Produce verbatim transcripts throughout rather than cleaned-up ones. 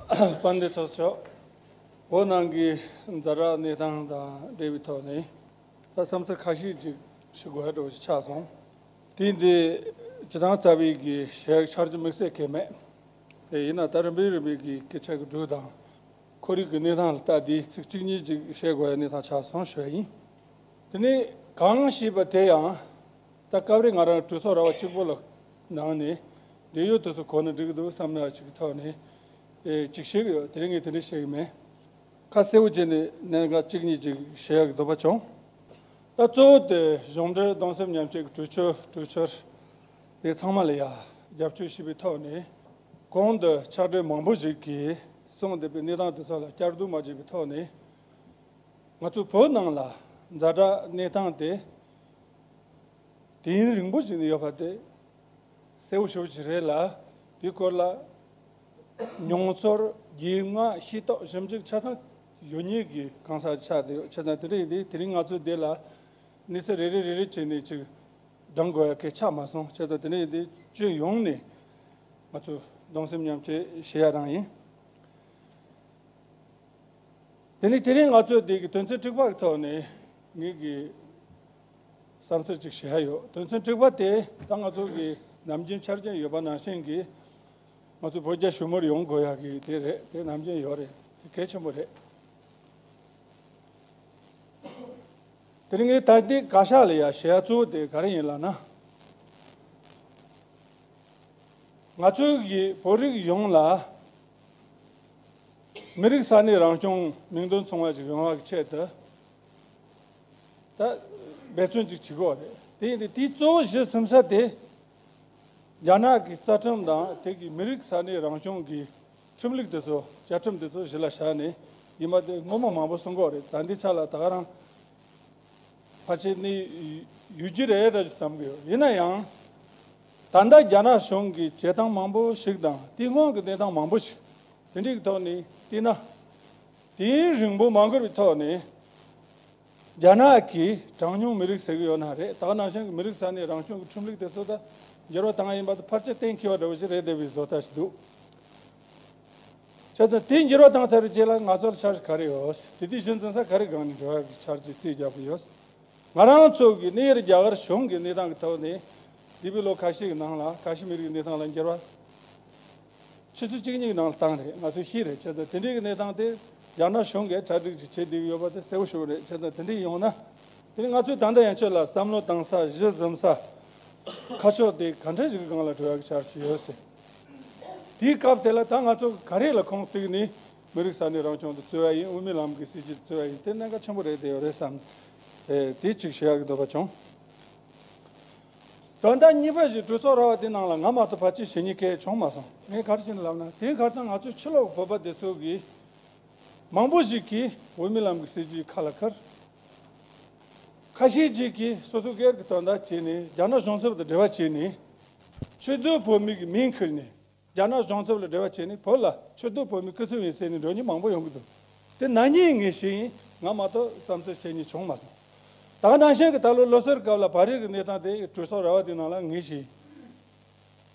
དཔལ་ལྡན་ཚོགས་གཙོ། བོད་ནང་གི་ཛ་དྲག་གནས་སྟངས་དང་འབྲེལ་བའི་ཐོག་ནས་ད་བསམ་ཚུལ་ཁ་ཤས་ཅིག་ཞུ་དགོས་ཡ་འདྲ་བོ་ཞིག་ཆགས་སོང་། དེ་འདི་སྤྱིར་བཏང་རྩ་བའི་གི་བཤད་ཡག་འཆར་གཞི་དམིགས་བསལ་གང་ཡང་མེད། དེ་ཡིན་ན་ད་རིམ་པས་རིམ་པས་ཀྱི་སྐད་ཆ་གི་འགྲོས་དང་། ཁོར་ཡུག་གི་གནས་སྟངས་ལ་ལྟ་དེ་ཚིག་གཅིག་གཉིས་ཅིག་བཤད་དགོས་ཡ་གནས་སྟངས་ཆགས་སོང་ཞུ་ཡ་ཡིན། དེ་ནས་གང་ཞེས་པ་དེ་ཡང་ད་སྐབས་རེ་ང་རང་གྲོས་ཚོགས་ར་བ་གཅིག་པོ་ལ་ནང་ནས་འབྲེལ་ཡོད་དེ་ཚོ་གོ་ན་འགྲིག་གི་འདུག་བསམ་ཡ་ཅིག་གི་ཐོག་ནས་ཨེ་ཅིག་བཤད་གི་ཡོད། དེ་རིང་ངས་དེ་འདྲ་བཤད་གི་མེད། ཁ་གསལ་བོ་བྱས་ནས་གནད་འགག་གཅིག་གཉིས་ཅིག་བཤད་ཡ་གི་འདོད་པ་བྱུང་། ད་གཙོ་བོ་དེ་གཞུང་འབྲེལ་གདུང་སེམས་མཉམ་སྐྱེད་ཀྱི་གྲོས་ཆོད་གྲོས་ཆོད་དེ་ཚང་མ་ལ་ཡ་རྒྱབ་སྐྱོར་ཞུས་པའི་ཐོག་ནས་གོང་དུ་ཕྱག་སྦྲེལ་མང་པོ་ཞིག་གིས་གསུངས་བསྡད་པའི་གནས་སྟངས་དེ་ཚོ་ལ་བསྐྱར་ཟློས་མ་བྱས་པའི་ཐོག་ནས་ང་ཚོ་བོད་ནང་ལ་ཛ་དྲག་གནས་སྟངས་དེ་དུས་ཡུན་རིང་པོ་ཞིག་ནས་ཡོད་པ་དེ་གསལ་བོ་ཞེ་པོ་ཅིག་རེད་ལ། དེའི་སྐོར་ལ་མྱོང་ཚོར་རྒྱུས་མངའ་ཤེས་རྟོགས་ཞིབ་འཇུག་ཆ་ཚང་ཡོད་མཁན་གྱི་གང་ཟག་ཆགས་བསྡད་ཡོད། བྱས་ཙང་དེ་འདྲ་ཡིན་དུས་དེ་རིང་ང་ཚོ་འདི་ལ་གནས་ཚུལ་རེ་རེ་རེ་རེ་བྱས་ནས་ཅིག་བགྲང་དགོས་ཡ་གལ་ཆགས་མ་སོང་། བྱས་ཙང་དེ་འདྲ་ཡིན་དུས་སྤྱི་ཡོངས་ནས་ང་ཚོ་གདུང་སེམས་མཉམ་སྐྱེད་ཞུ་ཡ་རང་ཡིན། དེ་ནས་དེ་རིང་ང་ཚོས་འདི་གི་དོན་ཚན་དྲུག་པ་གི་ཐོག་ནས་ངེད་ཀྱི་བསམ་ཚུལ་ཅིག་ཞུ་ཡ་ཡོད། དོན་ཚན་དྲུག་པ་དེ་ད་ང་ཚོ་གི་ནམ་རྒྱུན་འཆར་ཅན་ཡོད་པ་ནང་བཞིན་གྱི་ང་ཚོ་བོད་རྒྱ་ཞི་མོལ་ཡོང་དགོས་ཡ་གི་དེ་རེད། དེ་ནམ་རྒྱུན་ཡོད་རེད། དེ་གལ་ཆེན་པོ་རེད། དེ་རིང་ངས་ད་ལྟའི་བཀའ་ཤག་ལ་ཡ་ཞུ་ཡ་གཙོ་བོ་དེ་ག་རེ་ཡིན་ལབ་ན། ང་ཚོའི་གི་བོད་རིགས་ཡོངས་ལ་མི་རིགས་ས་གནས་རང་སྐྱོང་མིང་དོན་མཚུངས་པ་ཞིག་ཡོང་བ་གི་ཆེད་དུ་ད་འབད་བརྩོན་ཅིག་བྱེད་དགོས་རེད། དེ་ཡིན་དུས་དེའི་གཙོ་བོ་གཞི་ཟིན་ས་དེ་རྒྱ་ནག་གི་རྩ་ཁྲིམས་དང་དེ་གི་མི་རིགས་ས་གནས་རང་སྐྱོང་གི་ཁྲིམས་ལུགས་དེ་ཚོ་བཅའ་ཁྲིམས་དེ་ཚོ་གཞི་ལ་བཞག་ནས་ཡིན་པ་དེ་སྔོན་མ་མང་པོ་གསུང་གི་ཡོད་རེད། ད་འདི་ཆ་ལ་ད་ག་རང་ཕལ་ཆེར་ནི་ཡོད་རྒྱུ་རེད་འདྲ་ཞིག་བསམ་གི་ཡོད། ཡིན་ན་ཡང་ད་ལྟ་རྒྱ་ནག་གཞུང་གི་བྱེད་སྟངས་མང་པོ་ཞིག་དང་དེ་སྔོན་གྱི་གནས་སྟངས་མང་པོ་ཞིག་དེ་འདྲའི་ཐོག་ནས་བལྟས་ན། དུས་ཡུན་རིང་པོ་མ་འགོར་བའི་ཐོག་ནས་རྒྱ་ནག་གི་གྲངས་ཉུང་མི་རིགས་ཟེར་གི་ཡོད་ན་རེད། ད་ག་ནང་བཞིན་གྱི་མི་རིགས་ས་གནས་རང་སྐྱོང་གི་ཁྲིམས་ལུགས་དེ་ཚོ་ད་འགྱུར་བ་བཏང་ཡ་ཡིན་པ་དེ་ཕལ་ཆེར་གཏན་འཁེལ་བ་འདྲ་བོ་ཞིག་རེད་བསྡད་པའི་བཟོ་ལྟ་ཞིག་འདུག། བྱས་ཙང་དེ་འགྱུར་བ་བཏང་ཚར་བའི་རྗེས་ལ་ང་ཚོར་འཆར་གཞི་ག་རེ་ཡོད། དེ་དུས་གཞི་འཛིན་ས་ག་རེ་སྒང་ནས་འགྲོ་ཡག་གི་འཆར་གཞི་རྩིས་རྒྱག་གི་ཡོད། ང་རང་ཚོ་གི་གནས་ཡུལ་རྒྱ་གར་གཞུང་གི་གནས་སྟངས་ཀྱི་ཐོག་ནས་འདས་པའི་ལོ་ཁ་ཤས་ཀྱི་ནང་ལ་ཀ་ཤི་མིར་གྱི་གནས་སྟངས་ལ་འགྱུར་བ་ཆུ་ཚོད་གཅིག་གཉིས་ཀྱི་ནང་ལ་བཏང་རེད། ང་ཚོས་ཤེས་རེད། བྱས་ཙང་དེ་འདྲའི་གི་གནས་སྟངས་དེ་རྒྱ་ནག་གཞུང་གིས་གྲ་སྒྲིག་ཅིག་བྱེད་བསྡད་ཀྱི་ཡོད་པ་དེ་གསལ་པོ་ཞིག་རེད། བྱས་ཙང་དེ་འདྲའི་ཡོང་ན་དེ་ནི་ང་ཚོས་ད་ལྟ་ཡན་ཆོད་ལ་བསམ་བློ་བཏང་ས་གཞི་འཛིན་ས་ཁ་ཕྱོགས་དེ་ག་འདྲ་ཞིག་གི་སྒང་ལ་འགྲོ་ཡག་གི་འཆར་གཞི་ཡོད་ཟེར། དེའི་སྐབས་དེ་ལ་ད་ང་ཚོ་ག་རེ་ལ་ཁུངས་གཏུགས་ནས་མི་རིགས་ས་གནས་རང་སྐྱོང་དུ་བརྩི་བ་ཡིན། དབུ་མའི་ལམ་གྱི་སྲིད་བྱུས་བརྩི་བ་ཡིན། དེ་གནད་འགག་ཆེན་པོ་རེད་བསྡད་ཡོད་རེད་བསམ། ཨེ་དེ་གཅིག་བཤད་ཡག་གི་འདོད་པ་བྱུང་། དོན་དག་གཉིས་པ་ཞིག་གྲོས་ཚོགས་ར་བ་དེ་ནང་ལ་ང་མ་གཏོགས་ཕལ་ཆེར་བཤད་མཁན་གང་ཡང་བྱུང་མ་སོང་། ངས་ག་རེ་བྱས་ནས་ལབ་ན། དེའི་ཁར་ད་ང་ཚོའི་ཕྱི་ལོགས་བོད་པ་དེ་ཚོ་གིས་མང་པོ་ཞིག་གིས་དབུ་མའི་ལམ་གྱི་སྲིད་བྱུས་ཁ་ལ་ཁུར། ཁ་ཤས་ཅིག་གིས་སོ་སོའི་སྒེར་གྱི་དོན་དག་བྱས་ནས་རྒྱ་ནག་གཞུང་ཚབ་དང་འབྲེལ་བ་བྱས་ནས་ཆོས་དད་བོད་མི་གི་མིང་ཁུར་ནས། རྒྱ་ནག་གཞུང་ཚབ་ལ་འབྲེལ་བ་བྱས་ནས་བོད་ལ་ཆོས་དད་བོད་མི་སྐུ་ཚབ་ཡིན་ཟེར་ནས་འགྲོ་མཁན་མང་པོ་ཡོང་གི་འདུག། དེ་ན་ནིང་ངས་ཤེས་ཡིན། ང་མ་གཏོགས་བསམ་ཚུལ་བཤད་མཁན་བྱུང་མ་སོང་། ད་ག་ནང་བཞིན་གྱི་ད་ལོ་ལོ་གསར་སྐབས་ལ་བལ་རིགས་ཀྱི་གནས་སྟངས་དེ་གྲོས་ཚོགས་ར་བ་དེ་ནང་ལ་ངས་ཤེས་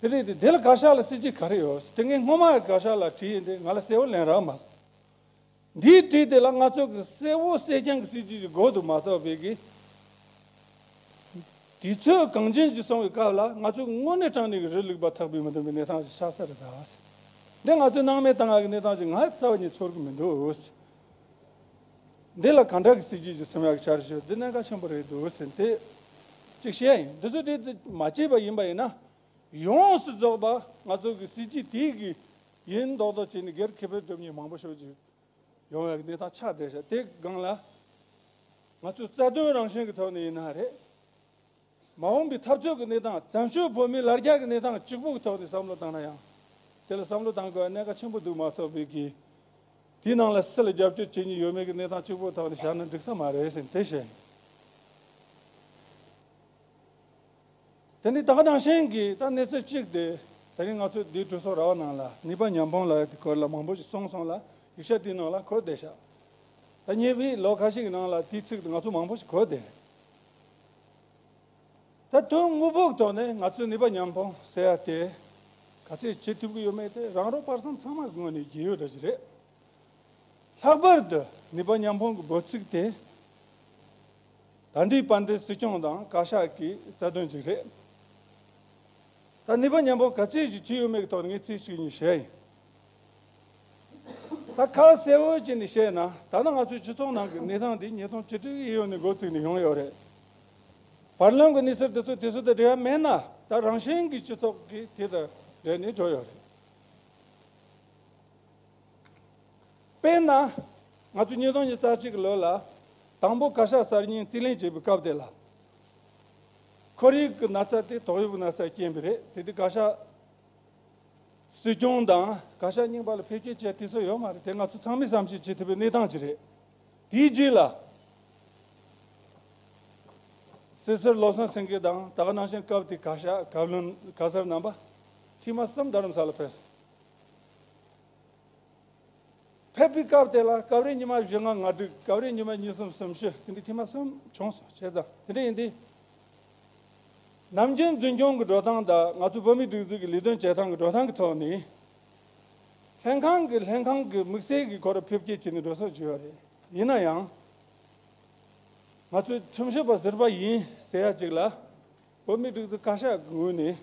ཡིན། དེ་རེད་དེ། དེ་ལ་བཀའ་ཤག་ལ་སྲིད་བྱུས་ག་རེ་ཡོད། དེ་ངས་སྔོན་མ་བཀའ་ཤག་ལ་དྲིས་ཡིན་དེ་ང་ལ་གསལ་བོ་ལན་རག་མ་སོང་། འདིའི་དྲིས་དེ་ལ་ང་ཚོ་གི་གསལ་བོ་གསལ་རྐྱང་གི་སྲིད་བྱུས་ཀྱི་སྒོ་དུ་མ་གཏོགས་པའི་གི། དུས་ཚོད་གང་ཅན་ཅིག་སོང་བའི་སྐབས་ལ་ང་ཚོས་དངོས་གནས་དྲང་གནས་ཀྱི་རི་ལུག་པ་ཐག་པས་མི་འདོན་པའི་གནས་སྟངས་ཤིག་ཆགས་ས་རེད་ད། འདི་ང་ཚོས་སྣང་མེད་བཏང་ཡག་གི་གནས་སྟངས་ཤིག་ང་རྩ་བ་ཉིད་ཚོར་གི་མི་འདུག། འདི་ལ་ག་འདྲ་གི་སྲིད་ཇུས་ཤིག་སེམས་ཡག་ཆར་ཞོར་འདི་གནད་འགག་ཆེན་པོ་རེད་འདུག་ཟེར་ཏེ་ཅིག་བཤད་ཡིན། འདི་ཚོ་དེ་མ་བྱས་པ་ཡིན་པ་ཡིན་ན་ཡོངས་སུ་རྫོགས་པ་ང་ཚོ་གི་སྲིད་ཇུས་དེའི་གི་ཡིན་མདོག་མདོག་བྱས་ནས་སྒེར་ཁེ་ཕན་སྒྲུབ་མཁན་མང་པོ་ཞིག་ཅིག་ཡོང་བའི་གནས་སྟངས་ཆགས་བསྡད་ཤག། དེ་སྒང་ལ་ང་ཚོས་རྩ་དོན་རང་བཞིན་གྱི་ཐོག་ནས་ཡིན་ན་རེད། མ་འོངས་པའི་འཐབ་རྩོད་ཀྱི་གནས་སྟངས། བཙན་བྱོལ་བོད་མིའི་ལ་རྒྱ་གི་གནས་སྟངས་གཅིག་པུ་གི་ཐོག་ནས་བསམ་བློ་བཏང་ན་ཡང་། དེ་ལ་བསམ་བློ་བཏང་དགོས་པའི་གནད་འགག་ཆེན་པོ་འདུག་མ་གཏོགས་པའི་གི། དེའི་ནང་ལ་སུ་ལ་རྒྱབ་སྐྱོར་བྱེད་མཁན་ཡོད་མེད་ཀྱི་གནས་སྟངས་གཅིག་པུ་ཐོག་ནས་བཞག་ན་འགྲིག་ས་མ་རེད་ཟེར་དེ་བཤད། དེ་ནི་ད་ག་ནང་བཞིན་གྱི་ད་གནས་ཚུལ་གཅིག་དེ། དེ་རིང་ང་ཚོ་འདིའི་གྲོས་ཚོགས་ར་བ་ནང་ལ་ནུས་པ་མཉམ་སྤུངས་ལབ་ཡ་དེ་སྐོར་ལ་མང་པོ་ཞིག་གསུངས་སོང་ལ། ཡིག་ཆ་དེའི་ནང་ལ་འཁོད་བསྡད་ཤག། ད་ཉེ་བའི་ལོ་ཁ་ཤས་ཀྱི་ནང་ལ་དེའི་ཚིག་དེ་ང་ཚོ་མང་པོ་ཞིག་གོ་བསྡད་རེད། ད་དོན་དངོས་པོའི་ཐོག་ནས་ང་ཚོས་ནུས་པ་མཉམ་སྤུངས་ཟེར་ཡ་དེ་ ག་ཚད་བྱེད་ཐུབ་ཀྱི་ཡོད་མེད་དེ་རང་རོགས་པར་སང་ཚང་མ་གི་ངོས་ནས་རྒྱུས་ཡོད་འདྲ་ཞིག་རེད། ལྷག་པར་དུ་ནུས་པ་མཉམ་སྤུངས་ཀྱི་འབོད་ཚིག་དེ། ད་འདི་དཔལ་ལྡན་སྲིད་སྐྱོང་དང་བཀའ་ཤག་གི་རྩ་དོན་ཅིག་རེད། ད་ནུས་པ་མཉམ་སྤུངས་ག་ཚད་ཞིག་བྱས་ཡོད་མེད་ཀྱི་ཐོག་ནས་ངས་ཚིག་གཅིག་གཉིས་བཤད་ཡིན། ད་ཁ་གསལ་བོ་བྱས་ནས་བཤད་ན། ད་ལྟ་ང་ཚོའི་སྤྱི་ཚོགས་ནང་གི་གནས་སྟངས་འདི་ཉིས་སྟོང་བཅུ་དྲུག་ཡིན་ཡོད་ནས་འགོ་བཙུགས་ནས་ཡོང་ཡོད་རེད། བར་ལམ་གྱི་གནས་ཚུལ་འདི་ཚོ་དུས་ཚོད་དང་འབྲེལ་བ་མེད་ན། ད་རང་བཞིན་གྱི་སྤྱི་ཚོགས་ཀྱི་དེ་དང་འབྲེལ་ནས་འགྲོ་ཡོད་རེད། དཔེར་ན། ང་ཚོ་ཉིས་སྟོང་ཉི་ཤུ་རྩ་གཅིག་གི་ལོ་ལ་དང་པོ་བཀའ་ཤག་གསར་རྙིང་རྩིས་ལེན་བྱེད་པའི་སྐབས་དེ་ལ། ཁོར་ཡུག་གི་ན་ཚ་དེ་ཏོག་དབྱིབས་ན་ཚ་རྐྱེན་པས་རེད། དེ་དུས་བཀའ་ཤག་སྲིད་སྐྱོང་དང་བཀའ་ཤག་རྙིང་པ་ལ་ཕེབས་སྐྱེལ་བྱེད་དུས་ཚོད་ཡོད་མ་རེད། དེ་ང་ཚོ་ཚང་མས་བསམ་ཤེས་བྱེད་ཐུབ་པའི་གནས་སྟངས་ཅིག་རེད། དེའི་རྗེས་ལ། སྲིད་ཟུར་བློ་བཟང་སེང་གེ་དང་ད་ག་ནང་བཞིན་སྐབས་དེའི་བཀའ་ཤག་བཀའ་བློན་ག་ཟེར་རྣམ་པ། ཐེངས་མ་གསུམ་རྡ་རམ་ས་ལ་ཕེབས་སོང་། ཕེབས་པའི་སྐབས་དེ་ལ་སྐབས་རེ་ཉི་མ་བཞི་ལྔ་ལྔ་དྲུག་སྐབས་རེ་ཉི་མ་གཉིས་གསུམ་གསུམ་བཞི། དེ་འདྲའི་ཐེངས་མ་གསུམ་བྱུང་སོང་། བྱས་ཙང་དེ་འདྲ་ཡིན་དུས། ནམ་རྒྱུན་འཛིན་སྐྱོང་གི་འགྲོ་སྟངས་དང་ང་ཚོ་བོད་མིའི་སྒྲིག་འཛུགས་ཀྱི་ལས་དོན་བྱེད་སྟངས་ཀྱི་འགྲོ་སྟངས་ཀྱི་ཐོག་ནས། ལྷན་ཁང་གི་ལྷན་ཁང་གི་དམིགས་བསལ་གྱི་ཁོ་རང་ཕེབས་སྐྱེལ་བྱས་ནས་འགྲོ་སོགས་བྱས་ཡོད་རེད། ཡིན་ན་ཡང་། ང་ཚོའི་ཁྲིམས་ཞིབ་པ་ཟུར་པ་ཡིན་ཟེར་ཡ་ཅིག་ལ། བོད་མིའི་སྒྲིག་འཛུགས་བཀའ་ཤག་གི་ངོས་ནས་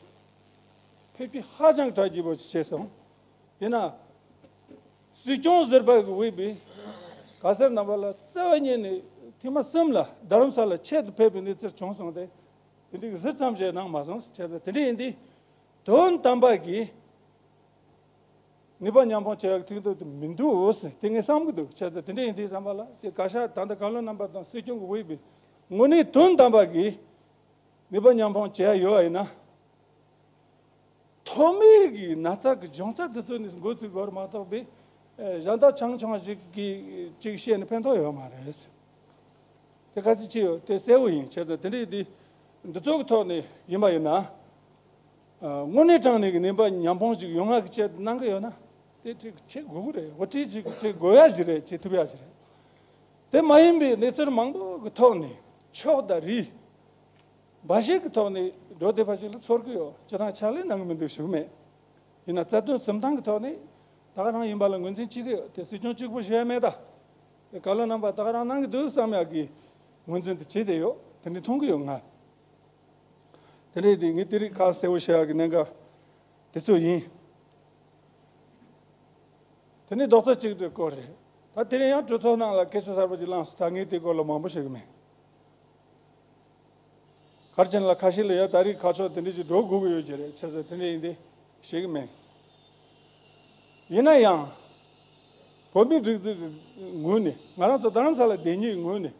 ཕེབས་སྐྱེལ་ཧ་ཅང་གྲ་རྒྱས་པོ་ཞིག་བྱས་སོང་། ཡིན་ན། སྲིད་སྐྱོང་ཟུར་པ་གིས་འོས་པའི་ག་ཟེར་རྣམ་པ་ལ་རྩ་བ་ཉིད་ནས་ཐེངས་མ་གསུམ་ལ་རྡ་རམ་ས་ལ་ཆེད་དུ་ཕེབས་པའི་གནས་ཚུལ་བྱུང་སོང་སྟེ། དེ་འདྲའི་གཟི་ཙམ་ཞིག་གནང་མ་སོང་། བྱས་ཙང་དེ་འདྲ་ཡིན་དུས། དོན་དམ་པ་གི་ནུས་པ་མཉམ་སྤུངས་བྱེད་ཡག་ཐུག་འདུག་དེ་མི་འདུག་ཟེར་དེ་ངས་བསམ་གྱི་འདུག་བྱས་ཙང་དེ་འདྲ་ཡིན་དུས་ཙམ་པ་ལ་དེ་བཀའ་ཤག་ད་ལྟ་བཀའ་བློན་རྣམ་པ་དང་སྲིད་སྐྱོང་གི་འོས་པའི་དངོས་གནས་དོན་དམ་པ་གི་ནུས་པ་མཉམ་སྤུངས་བྱེད་ཡ་ཡོད་པ་ཡིན་ན། ཐོག་མའི་གི་ན་ཚ་གི་འབྱུང་རྩ་དེ་ཚོ་ནས་འགོ་བཙུགས་དགོས་རེད་མ་གཏོགས་པའི་ཨེ་གཞན་དག་ཆུང་ཆུང་ཞིག་གིས་ཅིག་བཤད་ནས་ཕན་ཐོགས་ཡོད་མ་རེད། དེ་ག་ཚོད་ཅིག་ཡོད་དེ་གསལ་བོ་ཡིན། བྱས་ཙང་དེ་འདྲའི་དེ་འདི་ཚོ་གི་ཐོག་ནས་ཡིན་པ་ཡིན་ན། ཨ་དངོས་གནས་དྲང་གནས་ཀྱི་ནུས་པ་མཉམ་སྤུངས་ཅིག་ཡོང་ཡག་གི་ཆེད་དུ་གནང་གི་ཡོད་ན། དེ་ཅིག་བྱེད་དགོས་ཀྱི་རེད། འོ་དེ་ཅིག་བྱེད་དགོས་ཡ་ཞིག་རེད། བྱེད་ཐུབ་ཡ་ཞིག་རེད། དེ་མ་ཡིན་པའི་གནས་ཚུལ་མང་པོ་གི་ཐོག་ནས་ཕྱོགས་དང་རིས་འབའ་ཞིག་གི་ཐོག་ནས་འགྲོ་བསྡད་པ་ཞིག་ལ་ཚོར་གི་ཡོད། སྤྱིར་བཏང་ཕྱག་ལས་གནང་གི་མི་འདུག་ཞུ་གི་མེད། ཡིན་ན་རྩ་དོན་གསུམ་ཐང་གི་ཐོག་ནས་ད་ག་རང་ཡིན་པ་ལ་ངོས་འཛིན་བྱེད་ཀྱི་ཡོད། དེ་སྲིད་སྐྱོང་གཅིག་པུ་ཞུ་ཡ་མེད་ད། དེ་བཀའ་བློན་རྣམ་པ་ད་ག་རང་གནང་གི་འདུག་བསམ་ཡག་གི་ངོས་འཛིན་དེ་བྱེད་བསྡད་ཡོད། དེ་འདྲ་མཐོང་གི་ཡོད་ང་། དེ་འདྲ་ཡིན་དུས་ངས་དེ་རིགས་ཁ་གསལ་བོ་བཤད་ཡག་གི་གནད་འགག་དེ་ཚོ་ཡིན། དེ་ནས་རྡོག་རྩ་གཅིག་སྒྲིལ་སྐོར་རེད། ད་དེ་རིང་ཡང་གྲོས་ཚོགས་ནང་ལ་སྐད་ཆ་གསར་པ་ཅིག་བླངས་སོང་། ད་ངས་དེ་སྐོར་ལ་མང་པོ་བཤད་གི་མེད། ག་རེ་བྱས་ན་ལ་ཁ་ཤས་ལ་ཡ་ད་རེས་ཁ་ཕྱོགས་དེ་འདྲ་ཞིག་འགྲོ་དགོས་ཀྱི་ཡོད་ཀྱི་རེད། བྱས་ཙང་དེ་འདྲ་ཡིན་དེ་བཤད་གི་མེད། ཡིན་ན་ཡང་། བོད་མིའི་སྒྲིག་འཛུགས་ཀྱི་ངོས་ནས་ང་རང་ཚོ་རྡ་རམ་ས་ལ་བསྡད་མཁན་གྱི་ངོས་ནས།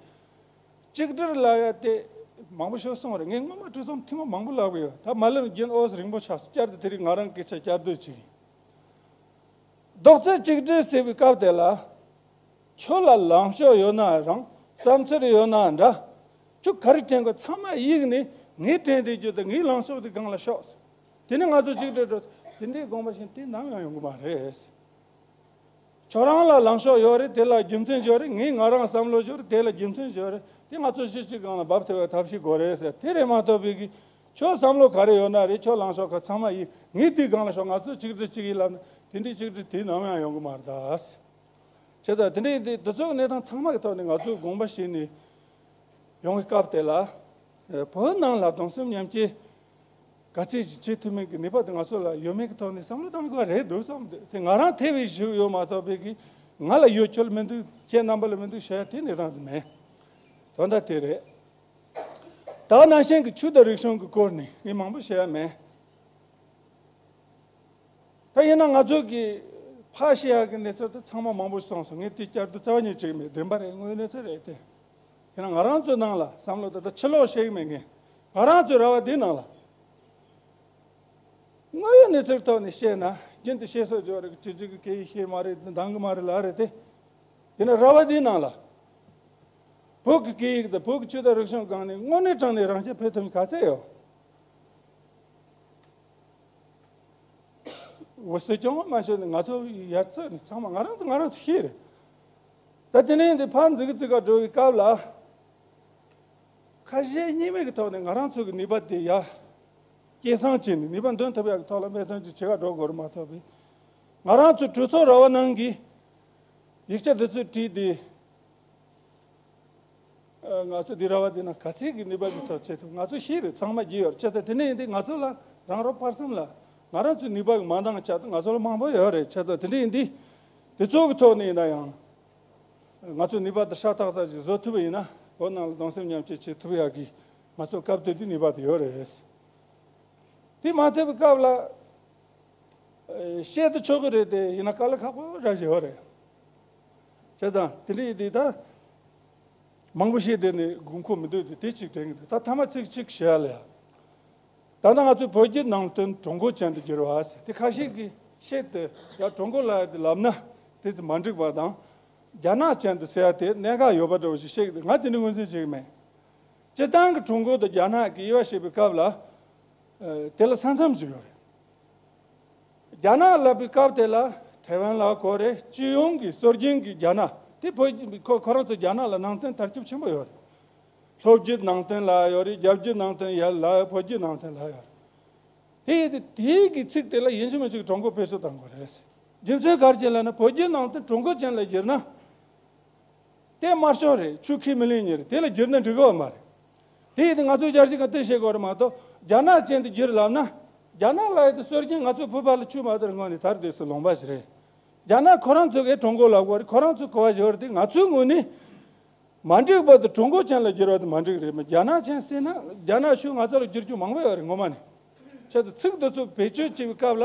གཅིག་སྒྲིལ་ལབ་ཡ་དེ་མང་པོ་ཤོད་སོང་རེད། ངས་སྔོན་མ་གྲོས་ཚོགས་ཐེངས་མ་མང་པོ་ལབ་ཀྱི་ཡོད། ད་མ་ལབ་རྒྱུན་ཨོ་ཙི་རིང་པོ་ཆགས་སོང་། བསྐྱར་དུ་དེ་རིང་ང་རང་སྐད་ཆ་བསྐྱར་ཟློས་བྱེད་ཀྱི་ཡིན། རྡོག་རྩ་གཅིག་སྒྲིལ་ཟེར་བའི་སྐབས་དེ་ལ། ཁྱོད་ལ་ལངས་ཕྱོགས་ཡོད་ན་རང་བསམ་ཚུལ་ཡོད་ན་འདྲ། ཁྱོད་ག་རེ་དྲན་དགོས་ཚང་མ་གཡུགས་ནས་ངས་དྲན་བསྡད་རྒྱུ་དང་ངའི་ལངས་ཕྱོགས་དེ་སྒང་ལ་ཤོག། དེ་ནས་ང་ཚོ་གཅིག་སྒྲིལ་འགྲོ། དེ་འདྲའི་དགོངས་པ་བཞེས་དེ་ནམ་ཡང་ཡོང་གི་མ་རེད། ཁྱོད་རང་ལ་ལངས་ཕྱོགས་ཡོད་རེད། དེ་ལ་རྒྱུ་མཚན་ཡོད་རེད། ངས་ང་རང་བསམ་བློ་ཡོད་རེད། དེ་ལ་རྒྱུ་མཚན་ཡོད་རེད། དེ་ང་ཚོ་གཞི་གཅིག་སྒང་ལ་འབབ་ཐུབ་པའི་ཐབས་ཤེས་དགོས་རེད་ཟེར། དེ་རེད་མ་གཏོགས་པའི་གི་ཁྱོད་བསམ་བློ་ག་རེ་ཡོད་ན་རེད། ཁྱོད་ལངས་ཕྱོགས་ག་ཚང་མ་ཡིན། ངས་དེའི་སྒང་ལ་ཤོག། ང་ཚོ་གཅིག་སྒྲིལ་གཅིག་ཡིན་ལབ་ན་དེ་འདྲའི་གཅིག་སྒྲིལ་དེ་ནམ་ཡང་ཡོང་གི་མ་རེད་ད། བྱས་ཙང་དེ་འདྲའི་འདི་འདི་ཚོའི་གནས་སྟངས་ཚང་མ་གི་ཐོག་ནས་ང་ཚོས་དགོངས་པ་བཞེས་ནས་ཡོང་གི་སྐབས་དེ་ལ། ཨ་བོད་ནང་ལ་གདུང་སེམས་མཉམ་སྐྱེད་ག་ཚད་ཅིག་བྱེད་ཐུབ་མིན་གྱི་ནུས་པ་དེ་ང་ཚོ་ལ་ཡོད་མེད་ཀྱི་ཐོག་ནས་བསམ་བློ་གཏང་དགོས་རེད་འདུག་བསམ་འདུག་དེ་ང་རང་ཐེ་བའི་ཞུ་ཡོད་མ་གཏོགས་པའི་གི་ང་ལ་ཡོད། ཁྱོད་ལ་མི་འདུག་ཁྱེད་རྣམ་པ་ལ་མི་འདུག་བཤད་ཡ་དེ་གནས་སྟངས་དེ་མེད། དོན་དག་དེ་རེད། ད་ནང་བཞིན་གྱི་ཆོས་དང་རིག་གཞུང་གི་སྐོར་ནས་ངས་མང་པོ་བཤད་ཡ་མེད། ད་ཡིན་ན་ང་ཚོ་གི་ཕར་བཤད་ཡག་གི་གནས་ཚུལ་དེ་ཚང་མ་མང་པོ་གསུངས་སོང་། ངས་དེ་བསྐྱར་དུ་རྩ་བ་ཉིད་བྱེད་ཀྱི་མེད། བདེན་པ་རེད། དངོས་ཡོད་གནས་ཚུལ་རེད་དེ། ཡིན་ན་ང་རང་ཚོའི་ནང་ལ་བསམ་བློ་དེ་ད་ཕྱི་ལོགས་བཤད་ཀྱི་མེད། ངས་ང་རང་ཚོའི་ར་བ་འདིའི་ནང་ལ་དངོས་ཡོད་གནས་ཚུལ་ཐོག་ནས་བཤད་ན་རྒྱུན་དུ་བཤད་སྲོལ་ཡོད་རེད། སྤྱི་སྤྱི་གི་སྐད་ཡིག་ཤེས་མ་རེད། འདང་གི་མ་རེད་ལབ་རེད་དེ། ཡིན་ན་ར་བ་འདིའི་ནང་ལ་བོད་ཀྱི་སྐད་ཡིག་དང་བོད་ཀྱི་ཆོས་དང་རིག་གཞུང་སྒང་ནས་དངོས་གནས་དྲང་གནས་རང་རྐྱ་འཕེར་ཐུབ་མཁན་ག་ཚད་ཡོད། འོ་སྲིད་སྐྱོང་མ་ཤོད་ནས་ང་ཚོ་ཡར་ཚུད་ནས་ཚང་མ་ང་རང་ཚོ་ང་རང་ཚོ་ཤེས་རེད། ད་དེ་ནས་འདི་ཕར་འཛིག་འཛིག་ག་འགྲོ་བའི་སྐབས་ལ་ཁ་ཞེ་གཉིས་མེད་ཀྱི་ཐོག་ནས་ང་རང་ཚོ་གི་ནུས་པ་དེ་ཡར་ སྐལ་བཟང་བྱས་ནས་ནུས་པ་འདོན་ཐུབ་ཡག་གི་ཐོག་ལ་དཔེ་མཚོན་གྱི་བྱེད་ག་འགྲོ་དགོས་རེད་མ་གཏོགས་པའི། ང་རང་ཚོ་གྲོས་ཚོགས་ར་བ་ནང་གི་ཡིག་ཆ་འདི་ཚོ་བྲིས་ཏེ། ཨ། ང་ཚོ་འདི་ར་བ་འདི་ན་ག་ཚད་ཀྱི་ནུས་པ་གི་ཐོག་བྱེད་ཐུབ། ང་ཚོ་ཤེས་རེད། ཚང་མ་བགྱིས་ཡོད་རེད། བྱས་ཙང་དེ་འདྲ་ཡིན་དུས་ང་ཚོ་ལ་རང་རང་བར་གསུམ་ལ་ང་རང་ཚོའི་ནུས་པ་གི་མ་འདང་ཆ་དུ་ང་ཚོ་ལ་མང་པོ་ཡོད་རེད། བྱས་ཙང་དེ་འདྲ་ཡིན་དུས་དེ་ཚོ་གི་ཐོག་ནས་ཡིན་ན་ཡང་ང་ཚོའི་ནུས་པ་དེ་ཧྲ་ཏག་ཏག་ཅིག་བཟོ་ཐུབ་པ་ཡིན་ན། བོད་ནང་ལ་གདུང་སེམས་མཉམ་སྐྱེད་བྱེད་ཐུབ་ཡག་གི་ང་ཚོ་སྐབས་དེ་དུས་ནུས་པ་དེ་ཡོད་རེད། དེ་མ་ཐེབས་པའི་སྐབས་ལ། ཨེ། བཤད་དུ་ཆོག་གི་རེད་དེ། ཡིན་ན་དཀའ་ལས་ཁག་པོ་ར་ཞིག་ཡོད་རེད། བྱས་ཙང་དེ་འདྲ་ཡིན་དུས་ད་མང་པོ་བཤད་དེ་ནས་དགོས་མཁོ་མི་འདུག་དེ་དེ་གཅིག་དྲན་གྱི་འདུག་ད་ཐ་མ་ཚིག་གཅིག་བཤད་ལ་ཡ། ད་ལྟ་ང་ཚོས་བོད་བརྒྱུད་ནང་བསྟན་གྲུབ་འགོ་ཅན་དུ་བསྒྱུར་བ་ཟེར་དེ་ཁ་ཤས་ཀྱིས་བཤད་དེ། ཡ། གྲུབ་འགོ་ལབ་ཡ་དེ་ལབ་ན་དེ་ཚོ་མ་འགྲིག་པ་དང་། རྒྱ་ནག་ཅན་དུ་ཟེར་ཡ་དེ་གནད་འགག་ཡོད་པ་འདྲ་བོ་ཞིག་བཤད་ཀྱི་འདུག་ང་དེ་འདྲ་ངོས་འཛིན་བྱེད་ཀྱི་མེད། སྤྱིར་བཏང་གི་གྲུབ་འགོ་དང་རྒྱ་ནག་གི་དབྱེ་བ་བཤད་པའི་སྐབས་ལ། ཨ། དེ་ལ་ས་མཚམས་ཅིག་ཡོད་རེད། རྒྱ་ནག་ལབ་པའི་སྐབས་དེ་ལ་ཐའེ་ཝན་ལ་གོ་རེད། སྤྱི་ཡོངས་ཀྱི་སྲོལ་རྒྱུན་གྱི་རྒྱ་ནག་དེ་བོད་ཁོ་ཁོ་རང་ཚོ་རྒྱ་ནག་ལ་ནང་བསྟན་དར་ཁྱབ་ཆེན་པོ་ཡོད་རེད། ལྷོ་བརྒྱུད་ནང་བསྟན་ལབ་ཡོད་རེད། རྒྱ་བརྒྱུད་ནང་བསྟན་ཡ་ལབ་ཡོད། བོད་བརྒྱུད་ནང་བསྟན་ལབ་ཡོད་རེད། དེ་ཡིན་དུས་དེའི་གི་ཚིག་དེ་ལ་ཡིན་གཅིག་མིན་གཅིག་གྲུབ་འགོ་བེད་སྤྱོད་གཏང་དགོས་རེད། རྒྱུ་མཚན་ག་རེ་བྱས་ལབ་ན། བོད་བརྒྱུད་ནང་བསྟན་གྲུབ་འགོ་ཅན་ལ་བསྒྱུར་ན། དེ་དམར་ཤོག་རེད། ཆོས་ཁས་མི་ལེན་ནི་རེད། དེ་ལ་བསྒྱུར་ན་འགྲིག་གི་ཡོད་མ་རེད། དེ་ཡིན་དུས་ང་ཚོས་རྒྱལ་སྤྱི་ཁ་གཏད་བྱེད་དགོས་རེད་མ་གཏོགས། རྒྱ་ནག་ཅན་དུ་བསྒྱུར་ལབ་ན། རྒྱ་ནག་ལབ་ཡ་དེ་སྲོལ་རྒྱུན་ང་ཚོ་བོད་པ་ལ་ཆོས་མ་དར་སྔོན་ནས་དར་བསྡད་སའི་ལུང་པ་ཞིག་རེད། རྒྱ་ནག་ཁོ་རང་ཚོ་གིས་གྲུབ་འགོ་ལབ་དགོས་རེད། ཁོ་རང་ཚོ་གོ་བ་བཞག་རེད་དེ། ང་ཚོའི་ངོས་ནས་མ་འགྲིག་པ་དེ་གྲུབ་འགོ་ཅན་ལ་བསྒྱུར་བ་དེ་མ་འགྲིག་རེད་མ། རྒྱ་ནག་ཅན་ཟེར་ན་རྒྱ་ནག་ཆོས་ང་ཚོ་ལ་བསྒྱུར་རྒྱུ་མང་པོ་ཡོད་རེད། ངོ་མ་ནས། བྱས་ཙང་ཚིག་འདི་ཚོ་བེད་སྤྱོད་བྱེད་པའི་སྐབས་ལ་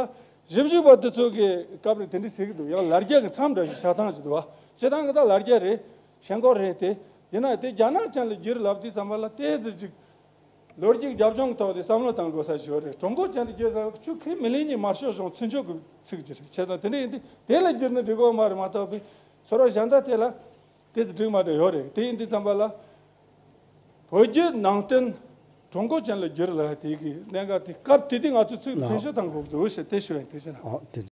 ཞིབ་འཇུག་པ་འདི་ཚོ་གི་སྐབས་རེ་དེ་འདྲ་ཟེར་གི་འདུག་ཡང་ལ་རྒྱ་གི་མཚམས་འདྲ་ཞིག་བཞག་སྟངས་ཅིག་འདུག་བ། སྤྱིར་བཏང་གི་ད་ལ་རྒྱ་རེད། ཞེན་ཁོག་རེད་དེ། ཡིན་ན་དེ་རྒྱ་ནག་ཅན་ལ་བསྒྱུར་ལབ་དུས་ཙམ་པ་ལ་ཏོག་ཙམ་ཅིག་ལོ་རྒྱུས་རྒྱབ་ལྗོངས་ཐོག་དེ་བསམ་བློ་བཏང་དགོས་ས་ཞིག་ཡོད་རེད། གྲུབ་འགོ་ཅན་དུ་བསྒྱུར་ལབ་ཆོས་ཁས་མི་ལེན་ནི་དམར་ཤོག་གཞུང་ཚུན་ཆད་ཀྱི་ཚིག་ཅིག་རེད། བྱས་ཙང་དེ་འདྲ་ཡིན་དུས་དེ་ལ་བསྒྱུར་ན་འགྲིག་གི་ཡོད་མ་རེད་མ་གཏོགས་པའི་ཚོར་བ་གཞན་དག་དེ་ལ་དེ་ཚོ་འགྲིག་མ་འགྲིག་ཡོད་རེད། དེ་ཡིན་དུས་ཙམ་པ་ལ། བོད་བརྒྱུད་ནང་བསྟན་གྲུབ་འགོ་ཅན་ལ་བསྒྱུར་ལབ་དེ་གི་གནད་འགག་དེ་སྐབས་དེ་དུས་ང་ཚོས་ཚིག་ལ་ལགས། འཕེན་ཤུགས་བཏང་དགོས་འདུག་ཞེས་དེ་ཞུ་ཡ་ཡིན། དེ་བྱས་ན། ཨོ། དེ་